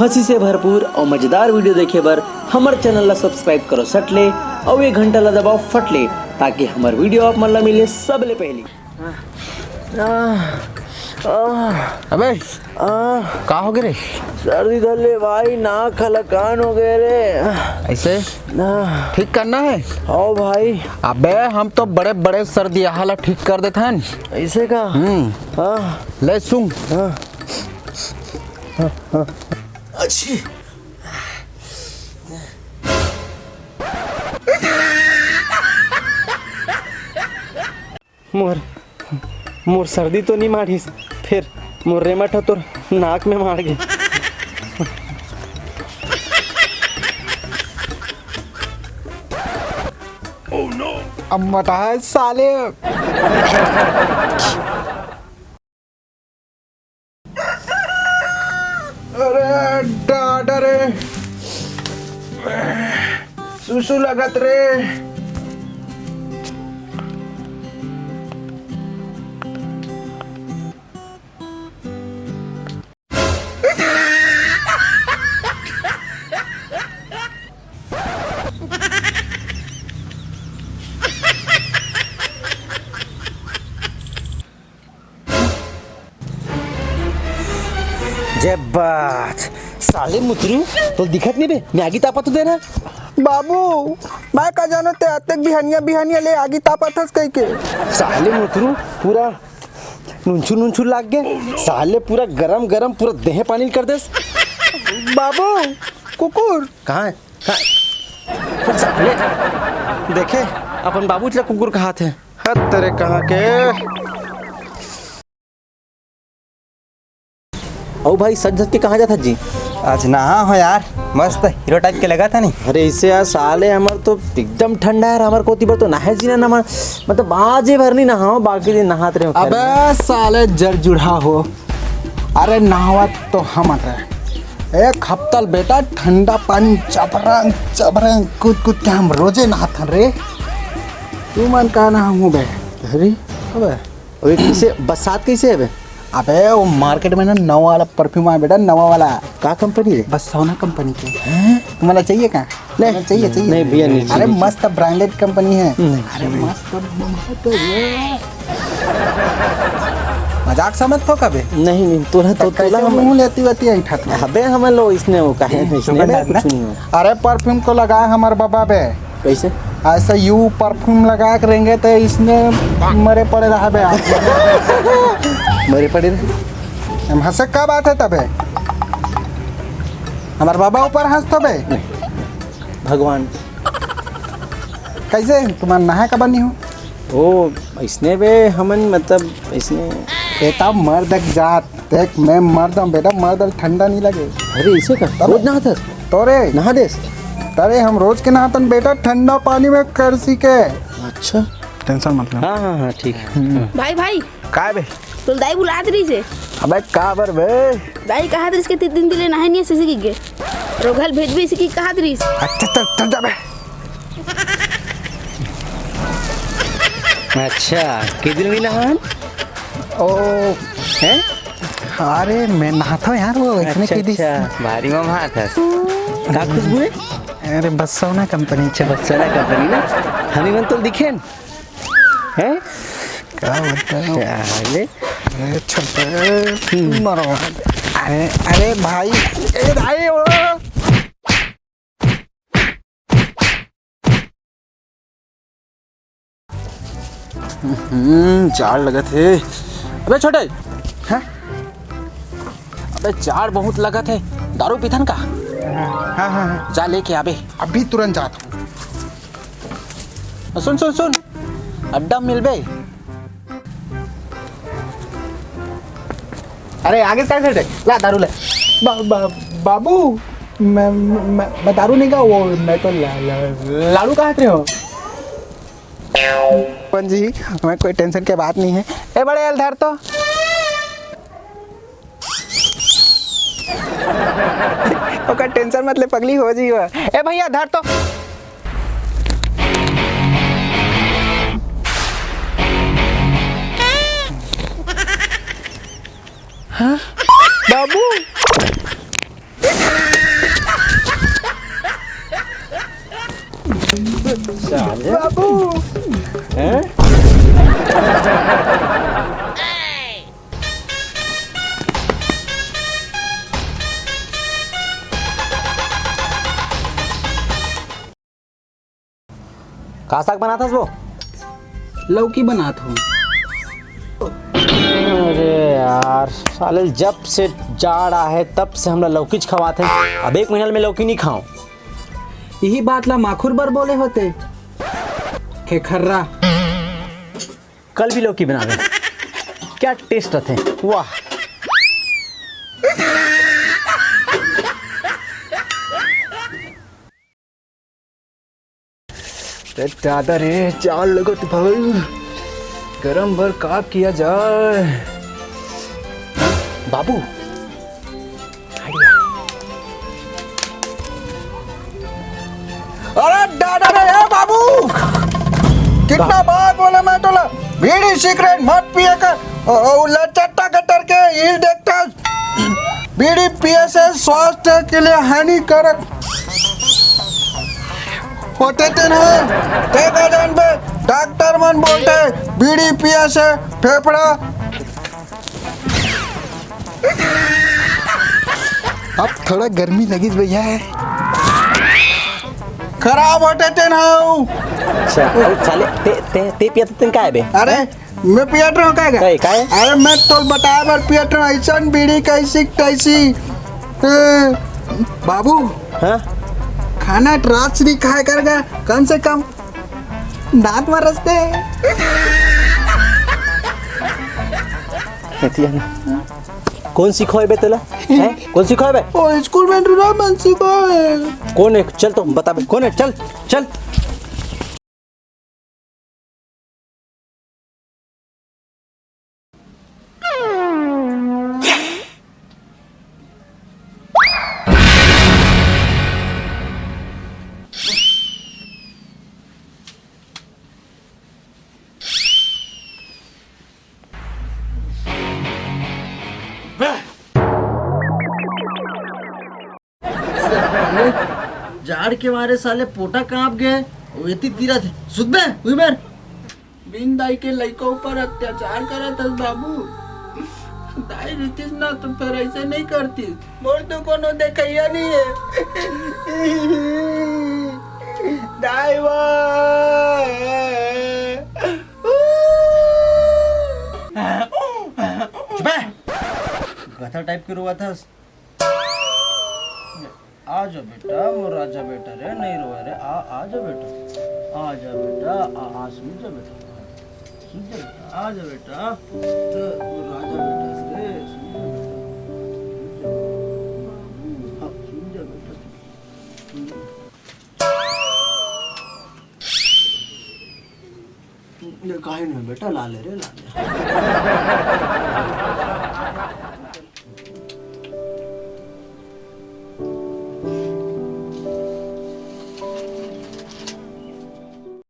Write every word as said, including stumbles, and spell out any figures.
हंसी से भरपूर और मजेदार video देखे बर हमर channel ला subscribe करो सट ले और ये घंटा ला दबाओ फट ले, ताकि हमर video आप मन ला मिले सबले पहली। आह, आह, अबे, आह, का हो गे रे? सर्दी धर ले भाई, नाक हलाकान हो गे रे। ऐसे? आह। ठीक करना है? आओ भाई। अबे, हम तो बड़े-बड़े सर्दी हाला ठीक कर देथन। ऐसे का? हम्म। हाँ। ले सुन। हाँ। अच्छी। मोर, मोर सर्दी तो नी माढ़िस, फेर मोर रेमट ह तोर नाक में माढ़ गे। अब मटा है साले। अरे दादा रे, सुसु लगत रे। जय बात। साले मुतरू, तो दिखत नहीं बे, मैं आगी तापत हूँ देना। बाबू, मैं का जानो ते अतेक बिहनिया बिहनिया ले आगी तापत हस कह के। साले मुतरू, पूरा नुनछुर नुनछुर लाग गे। साले पूरा गरम गरम पूरा देह पानी कर देस। बाबू, कुकुर। कहाँ है? कहाँ? तो साले, देखे, अपन बाबू ला कुकुर कहाथे। हत तेरे कहाँ के। अउ भाई, सज धज के कहाँ जात हस जी? आज नहा हो यार, मस्त हीरो टाइप के लगा था नहीं। अरे इसे यार साले, हमर तो एकदम ठंडा है यार, हमर कोती बर तो नहाए जीना ना मन, मतलब आज ये भर नहीं नहाओ, बाकी दिन नहात रहे हो। अबे साले जर जुढ़ा हो, अरे नहावत तो हमन रहे एक हफ्ता ले बेटा, ठंडा पानी चबरंग चबरंग कूद कूद के हम रोजे नहाथन रे। तू मन का नहाहूँ बे? अरे अबे अबे कैसे बरसात कैसे है बे? अबे वो मार्केट में ना नवा वाला परफ्यूम आया बेटा, नवा वाला। का कंपनी रे? बस सोना कंपनी के। हैं? तुम्हारा चाहिए क्या? नहीं। तुम्हारा चाहिए, चाहिए? नहीं भैया, नहीं अरे चाहिए। मस्त ब्रांडेड कंपनी है। नहीं। अरे मस्त, मस्त है। मजाक समझ तो कबे? नहीं, नहीं, तोला तो, तो तोला कैसे हम मुंह लेती होती है ऐठा तो? अबे हम लो इसने वो कहे, इसने दुकानदार ना? कुछ नहीं हो। अरे परफ्यूम को लगाए हमारे बाबा बे। कैसे? ऐसा यू परफ्यूम लगा के रहेंगे तो इसने मरे पड़े रहा बे आप। मरे पड़े रहे? हम हंसे का बात है तबे? हमारे बाबा ऊपर हंस तबे? नहीं। भगवान। कैसे? तुम्हारा नहा का बनी हो? ओ, इसने बे हमन मतलब इसने। बेटा मर्द एक जात, देख मैं मर्द हूँ बेटा, मर्द ठंडा नहीं लगे। अरे इसे का? तब रोज नहाथस? तोरे। नहा देस? अरे हम रोज के नहातन बेटा, ठंडा पानी में करसी के। अच्छा। टेंशन मत लो। हाँ, हाँ, हाँ, ठीक है। हम्म। हाँ। भाई, भाई। का बे? तोर दाई बुलात रहिस हे। अबे का बर बे? दाई कहत रहिस के तीन दिन ले नहाए नहीं हे, इसे की गे। रोघल भेजबे इसे की कहत रहिस। अच्छा, चल, चल जा बे। अच्छा, के दिन नहीं नहान? ओ। हैं? अरे, मैं नहाता हूँ यार, वो इतने अच्छा, के दिन। अच्छा, भारी में नहात हस। का खुशबू है? अरे, बस सोना कंपनी। अच्छा, बस सोना कंपनी ना। हमी मन तो दिखेन। हैं? का बताओ? साले। अरे, छोटे, हम्म। मरो। अरे, अरे भाई, ए भाई, ओ। हम्म, जाड़ लगत हे। अबे छोटे, हैं? अबे जाड़ बहुत लगत हे, दारू पीथन का? हाँ, हाँ, हाँ। जा लेके आबे। अभी तुरंत जात हूँ। सुन, सुन, सुन, अड्डा में मिलबे। अरे आगे साइड से ला दारू ले। बा-, बा-, बाबू, मैं, मैं, मैं दारू नहीं का, वो मैं तो ला-, ला-, लाड़ू कहा रहे हो? पंजी, हमें कोई टेंशन के बात नहीं है। ए बड़े, एल धर तो। ओकर टेंशन मत ले, पगली हो जी। ए भैया, धर तो। हाँ? बाबू। बाबू। हैं? का साग बनात हस वो? लौकी बनात हूँ। अरे यार, साले जब से जाड़ आहे तब से हमला लौकीच खवात हे। अब एक महीना ले मैं लौकी नहीं खाऊं। यही बात ला माखुर बर बोले होते। खेखर्रा। कल भी लौकी बनावे। क्या टेस्ट रथे, वाह। अरे दादा रे, जाड़ लगत भाई, गरम बर का किया जाए? बाबू, अरे दादा रे, ए बाबू, कितना बार बोले मैं तोला, बीड़ी सिगरेट मत पिए कर। ओ, ओ, लचट्टा कटर के हील देखता, बीड़ी पिए से स्वास्थ्य के लिए हानिकारक होथे तेन ह। देखा जान बे, डॉक्टर मन बोलथे बीड़ी पिए से फेफड़ा। अब थोड़ा गर्मी लगिस भैया। खराब होथे तेन ह। अच्छा, अरे साले, ते, ते, ते पियत तेन काय बे? अरे, मैं पियत रहूं काय का? काय, काय? अरे, मैं तोल बताए बर पियत रहूं, ऐसन बीड़ी कैसी तैसी। ए, बाबू, हाँ? खाना रात से नहीं खाए कर गा, कम से कम दांत में रसते। एतिया ना। कौन सिखाए बे तेला? हैं? कौन सिखाए बे? ओ, स्कूल में डूरा मन सिखाए। कौन है? चल तो बता बे, कौन है? चल, चल। जाड़ के मारे साले पोटा कांप गए। वो एती तीरा थे। सुत बे, उई मेर। बिन दाई के लइका ऊपर अत्याचार करत हस बाबू। दाई रहितिस ना तो फिर ऐसे नहीं करतिस। मोर तो कोनो देखैया नहीं है। दाई वा। चुप है। गधा टाइप के रोवत हस। आ जा बेटा, मोर राजा बेटा रे, नहीं रोए रे, आ, आ जा बेटा, आ जा बेटा, आ, आ, सूत जा बेटा, सूत जा बेटा, आ जा बेटा, तो मोर राजा बेटा रे, सूत जा बेटा, सूत जा बेटा, हाँ, सूत जा बेटा, सूत जा। ये काहे नहीं बेटा, ला ले रे, ला ले।